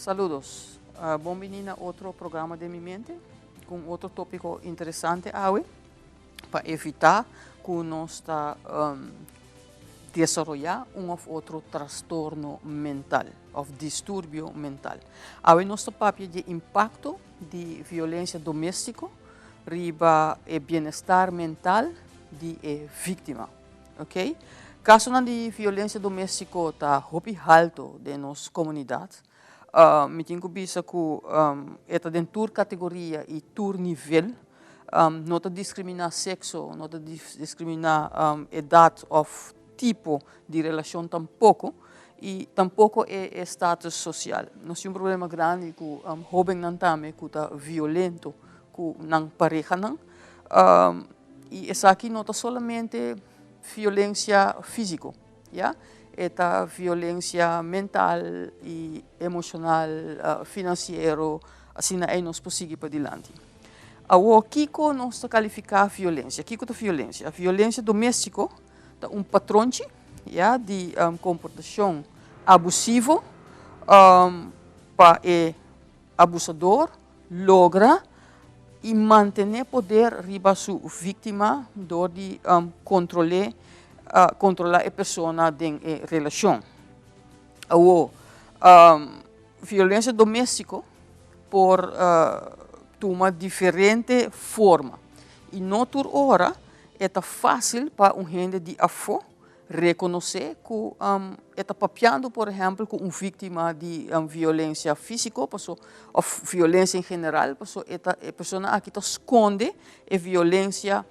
Saludos. Bon bini na otro programa Den Mi Mente cu un otro topico interesante awe pa evita cu nos ta desaroya un of otro trastorno mental of disturbio mental. Awe nos ta papia di impacto di violencia domestico riba e bienestar mental di e victima. Ok. Casonan di violencia domestico ta hopi halto den nos comunidad. Mi tin cu bisa cu e ta den tur categoria y tur nivel. No ta discrimina sexo, no ta discrimina edad of tipo di relacion tampoco y tampoco e status social. Nos tin un problema grandi cu hobennan tambe cu ta violento cu nan parehanan. Y esaki no ta solamente violencia fisico, ya, e ta violencia mental y emocional, financiero, asina ey nos por sigui padilanti. Awor, kico nos ta califica violencia? Kico ta violencia? Violencia domestico ta un patronchi, ya, di comportacion abusivo pa e abusador logra y mantene poder riba su victima door di controle, controla e persona den e relacion. Awo, violencia domestico por tuma diferente forma y no tur ora e ta facil pa un hende di afo Rekonosé ku e ta papiando por ehèmpel ku un víktima di violensia físiko paso òf violensia en general paso e ta e persona aki ta skonde e violensia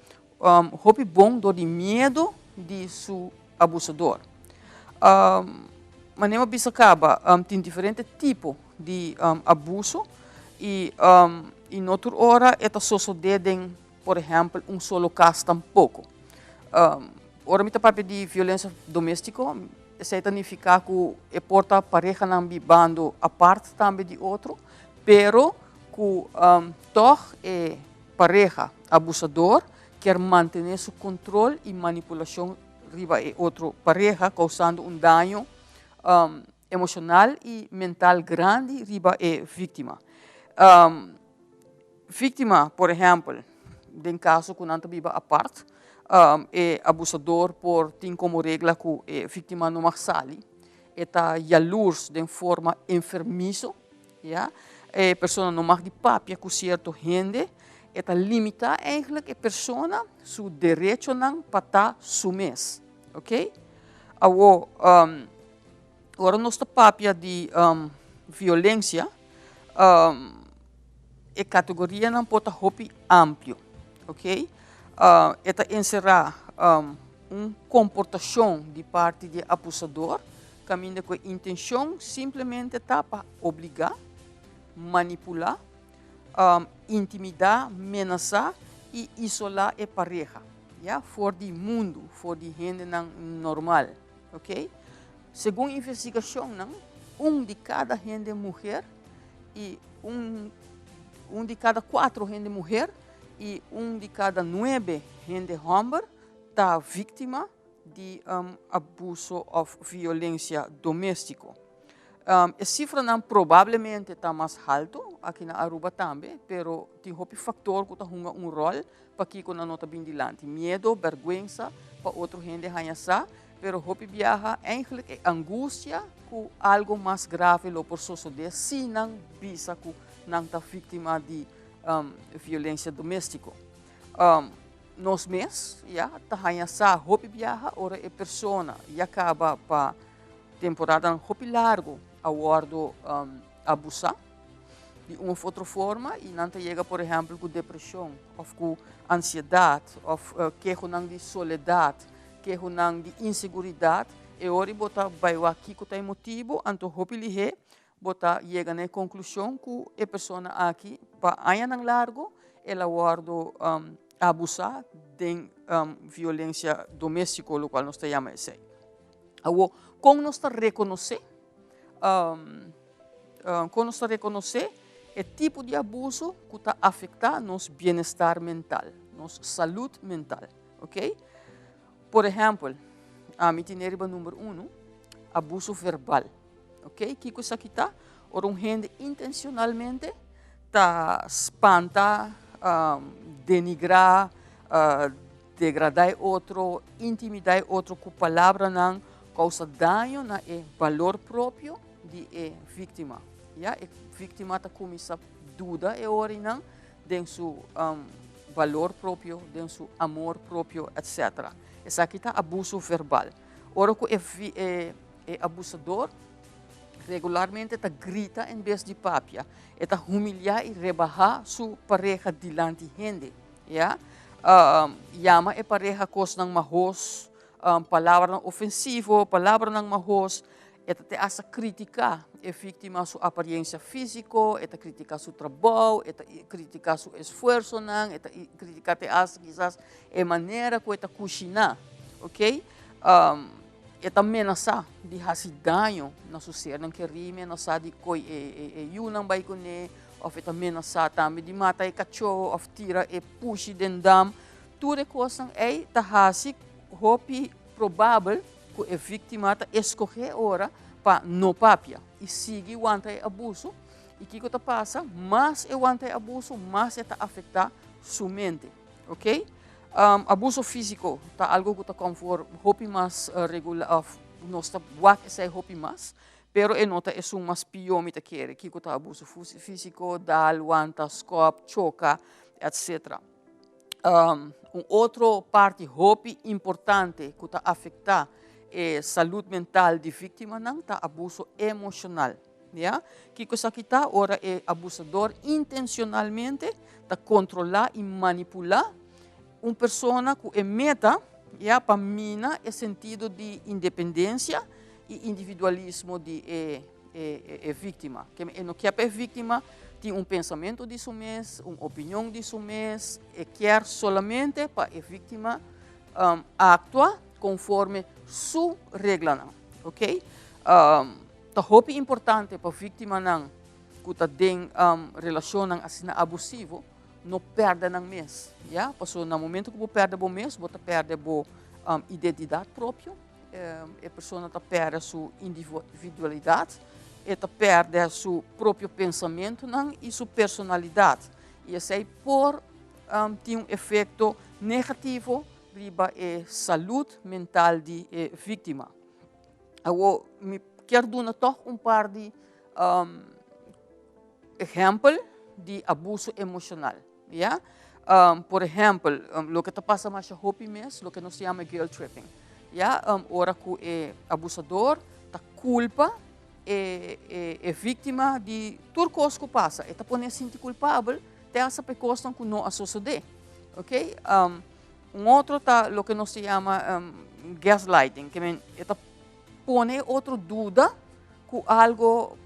hopi bon dor di miedu di su abusador. Manera mi a bisa kaba tin diferente tipo di abuso i i no tur ora e ta sosodé den por ehèmpel un solo kas tampoko. Ora mi ta papia di violensia doméstiko, esei ta nifiká ku e por ta parehanan bibando apart tambe di otro, pero ku tòg e pareha abusador kier mantené su kontrol i manipulashon riba e otro pareha, kousando un daño emoshonal i mental grandi riba e víktima. Víktima, por ehèmpel, den kaso ku nan ta biba apart, e abusador por tin komo regla ku e víktima no mag sali. E ta yalurs den forma enfermiso, ya. E persona no mag di papia ku sierto hende. E ta limitá eigentlik e persona su derechonan pa ta su mes, oké. Awor, ora nos ta papia di violensia, E kategorianan por ta hopi amplio, ok. E ta enserá un komportashon di parti di e abusador kaminda ku e intenshon simplemente ta pa obligá, manipulá, intimidá, menasá i isolá e pareha, ya, for di mundu, for di hendenan normal, ok. Segun investigashonnan, un di kada hende muher i un un di kada kuatro hende muher i un di kada nuebe hende hòmber ta víktima di abuso òf violensia doméstiko. E sifranan probablemente ta mas haltu aki na Aruba tambe, pero tin hopi faktor ku ta hunga un ròl pakiko nan no ta bin dilanti. Miedo, bèrgwensa pa otro hende haña sa, pero hopi biaha eigenlijk e angustia ku algo mas grave lo por sosodé si nan bisa ku nan ta víktima di violensia doméstiko. Nos mes ya ta haña sa hopi biaha ora e persona ya kaba pa temporadanan hopi largu a wòrdu abusá di un of otro forma i nan ta yega por ehèmpel ku depreshon òf ku ansiedat òf kehonan di soledat, kehonan di inseguridat, e ora bo ta bai wak kiko ta e motibu, anto hopi lihé bo ta yega na e konklushon ku e persona aki pa añanan largu el a wòrdu abusá den violensia doméstiko lokual nos ta yama esei. Awor, kon nos ta rekonosé? Kon nos ta rekonosé e tipo di abuso ku ta afektá nos bienestar mental, nos salud mental, ok? Por ehèmpel, ami tene riba number uno, abuso verbal, ok? Kiko esaki ta? Ora un hende intencionalmente ta spanta, denigra, degrada e otro, intimida e otro cu palabranan, causa daño na e balor propio di e victima. Ya, e victima ta cuminsa duda e orinan den su balor propio, den su amor propio, etc. Esaki ta abuso verbal. Ora cu e abusador regularmente ta grita en bes di papia, e ta humilia y rebaha su pareha dilanti hende. Ya? Yama e pareha cosnan mahos, palabranan ofensivo, palabranan mahos, e ta te hasta critica e victima su apariencia fisico, e ta critica su trabou, e ta critica su esfuerzonan, e ta critica te hasta kisas e manera cu e ta cushina, ok? E ta menasa di haci daño na su sernan keri, menasa di coi e yunan bay cune, of e ta menasa tambe di mata e cacho of tira e pushi den dam. Tur e cosnan ey ta haci hopi probabel cu e victima ta escoge ora pa no papia y sigui wanta e abuso. Y kico ta pasa? Mas e wanta e abuso, mas e ta afecta su mente. Ok? Abuso fisico ta algo cu ta come voor hopi mas regular, of nos ta wak esey hopi mas, pero e no ta esun mas pio mi ta kere. Kico ta abuso fisico? Dal, wanta, skop, choca, etcetera. Un otro parti hopi importante cu ta afecta e salud mental di victimanan ta abuso emocional. Ya? Kico esaki ta? Ora e abusador intencionalmente ta controla y manipula un persona cu e meta, ya, pa mina e sentido di independencia y individualismo di e victima. Ke e no kier pa e victima tin un pensamento di su mes, un opinion di su mes, e kier solamente pa e victima actua conforme su reglanan. Ok? Ta hopi importante pa victimanan cu ta den relacionnan asina abusivo no perde nan mes. Ya? Paso na momento cu bo perde bo mes, bo ta perde bo identidad propio, e persona ta perde su individualidad, e ta perde su propio pensamentonan y su personalidad. Y esey por tin un efecto negativo riba e salud mental di e victima. Awo, mi kier duna toch un par di ehempel di abuso emocional. Ja? Por ehempel, loke ta pasa masha hopi mes, loke nos ta yama guilt tripping. Ja? Ora cu e abusador ta culpa e victima di tur cos cu pasa. E ta pone sinti culpabel te hasta pa e cosnan cu no a sosode. Ok? Un otro ta loke nos ta yama gaslighting, ke men e ta pone e otro duda cu algo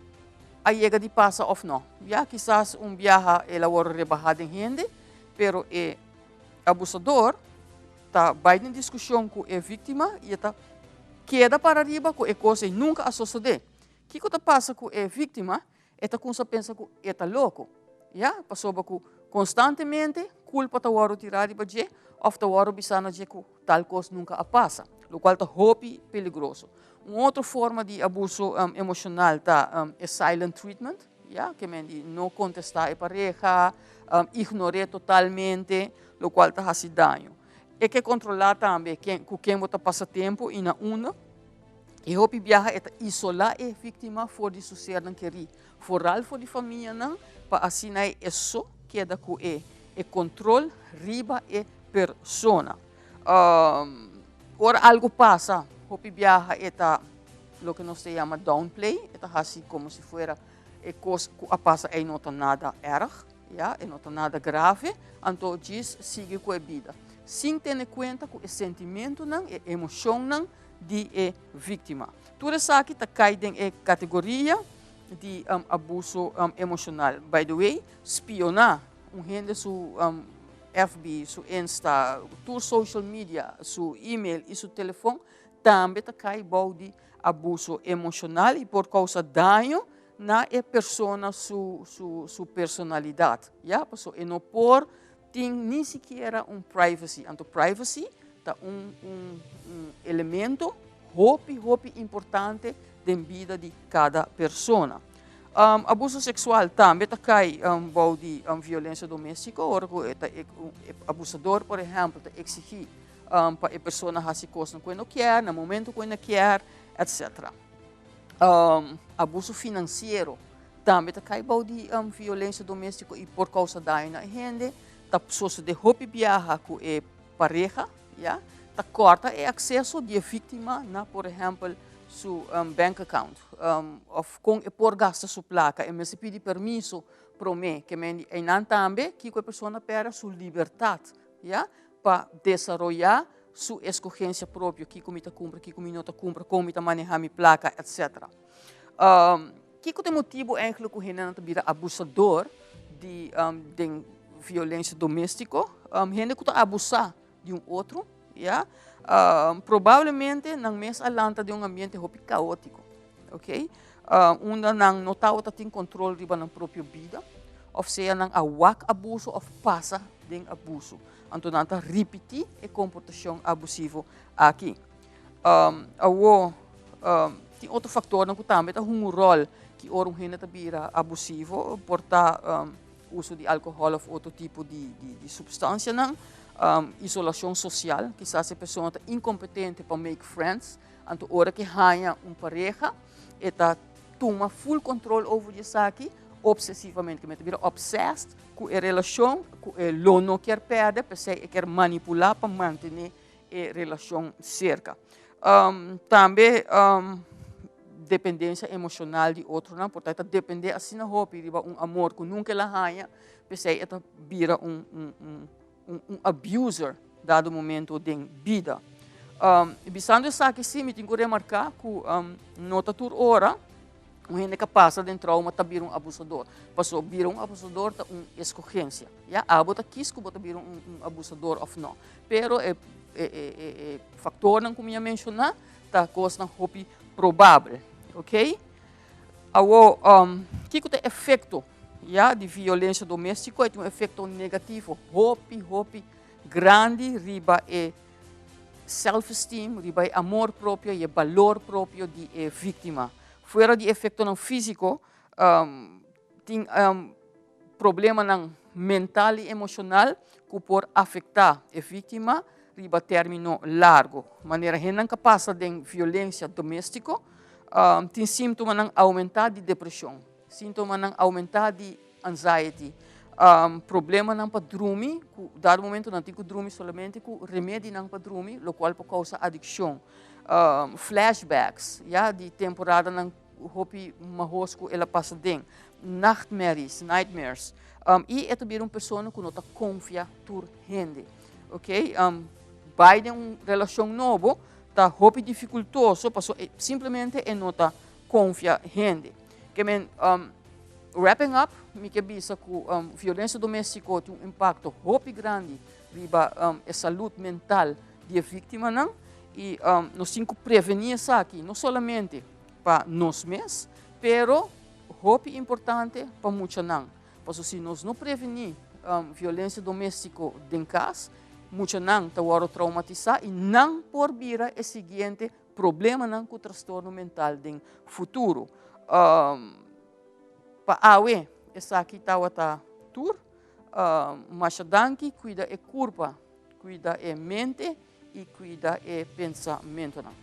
a yega di pasa of no. Ya, kisas un biaha el a worde rebaha den hende, pero e abusador ta bay den discusion cu e victima y e ta keda para riba cu e cos ey nunca a sosode. Kico ta pasa cu e victima? E ta cuminsa pensa cu e ta loco. Ya, pasobra cu constantemente culpa ta worde tira riba dje of ta worde bisa na dje cu tal cos nunca a pasa, locual ta hopi peligroso. Un otro forma di abuso emocional ta e silent treatment, ya, ke men di no contesta e pareha, ignore totalmente, locual ta haci daño. E ke controla tambe cu ken bo ta pasa tempo y na unda. E hopi biaha e ta isola e victima for di su sernan keri, foral for di famianan, pa asina e so keda cu e control riba e persona. Ora algo pasa, hopi biaha e ta loke nos ta yama downplay, e ta haci como si fuera e cos cu a pasa ey no ta nada erg, ya, e no ta nada grave, anto djis sigui cu e bida, sin tene cuenta cu e sentimentonan, e emocionnan di e victima. Tur esaki ta cay den e categoria di abuso emocional. By the way, spiona un hende su FB, su Insta, tur social media, su email y su telefon tambe ta cay bou di abuso emocional y por causa daño na e persona su personalidad. Ya, paso e no por tin ni sikiera un privacy. Anto privacy ta un elemento hopi, hopi importante den bida di cada persona. Abuso seksual tambe ta kai bou di violensia doméstiko, ora ku e ta e abusador por ehèmpel ta eksigí pa e persona hasi kosnan ku e no kier, na momento ku e no kier, etcetera. Abuso finansiero tambe ta kai bou di violensia doméstiko i por kousa daño na e hende. Ta sosodé hopi biaha ku e pareha, ya, ta kòrta e akseso di e víktima na por ehèmpel su bank account òf kon e por gasta su plaka. E mester pidi permiso promé. Ke men di einan tambe kiko e persona pèrdè su libertat, ya, pa desaroyá su eskogensia propio, kiko mi ta kumpra, kiko mi no ta kumpra, kon mi ta manehá mi plaka, etcetera. Kiko ta e motibu eigenlijk ku hendenan ta bira abusador di den violensia doméstiko? Hende ku ta abusá di un otro, ya, probablemente nan mes a lanta den un ambiente hopi kaótiko, ok, unda nan no tabata tin kontrol riba nan propio bida, òf sea nan a wak abuso òf pasa den abuso. Anto nan ta ripití e komportashon abusivo aki. Awor, tin otro faktornan ku tambe ta hunga un ròl ki ora un hende ta bira abusivo, por ta uso di alkohòl òf otro tipo di supstansianan, isolashon sosial, kisas e persona ta inkompetente pa make friends, anto ora ku e haña un pareha e ta tuma full control over di esaki obsesivamente, ke men ta bira obsessed ku e relashon ku e lo no kier pèrdè, p'esei e kier manipulá pa mantené e relashon serka. Tambe dependensia emoshonal di otronan, por ta e ta dependé asina hopi riba un amor ku nunka el a haña, p'esei e ta bira un un abuser dado momento den bida. Bisando esaki sí mi tin ku remarká ku no ta tur ora un hende ka pasa den trauma ta bira un abusador. Paso bira un abusador ta un eskogensia. Ya, abo ta kis ku bo ta bira un abusador òf no. Pero e e faktornan ku mi a menshoná ta kosnan hopi probabel. Oké? Awor, kiko ta e efekto ya di violensia doméstiko? E tin un efekto negativo hopi hopi grandi riba e self-esteem, riba e amor propio i e balor propio di e víktima. Fuera di efektonan físiko, tin problemanan mental i emoshonal ku por afektá e víktima riba término largu. Manera hendenan ka pasa den violensia doméstiko, tin síntomanan oumentá di depreshon, síntomanan oumentá di anxiety, problemanan pa drumi, ku dado momento nan tin ku drumi solamente ku remedinan pa drumi, lokual por kousa adikshon, flashbacks, ya, di temporadanan hopi mahos ku el a pasa den, nachtmerries, nightmares, i e ta bira un persona ku no ta konfia tur hende. Ok, bai den un relashon nobo ta hopi difikultoso paso e simplemente e no ta konfia hende. Ke men, wrapping up, mi ke bisa ku violensia doméstiko tin un impakto hopi grandi riba e salud mental di e víktimanan i nos tin ku prevení esaki no solamente pa nos mes, pero hopi importante pa muchanan. Pasobra si nos no prevení violensia doméstiko den kas, muchanan ta wòrdu traumatisá i nan por bira e siguiente problemanan ku trastorno mental den futuro. Pa awe esaki tabata tur. Masha danki, kuida e kurpa, kuida e mente i kuida e pensamentonan.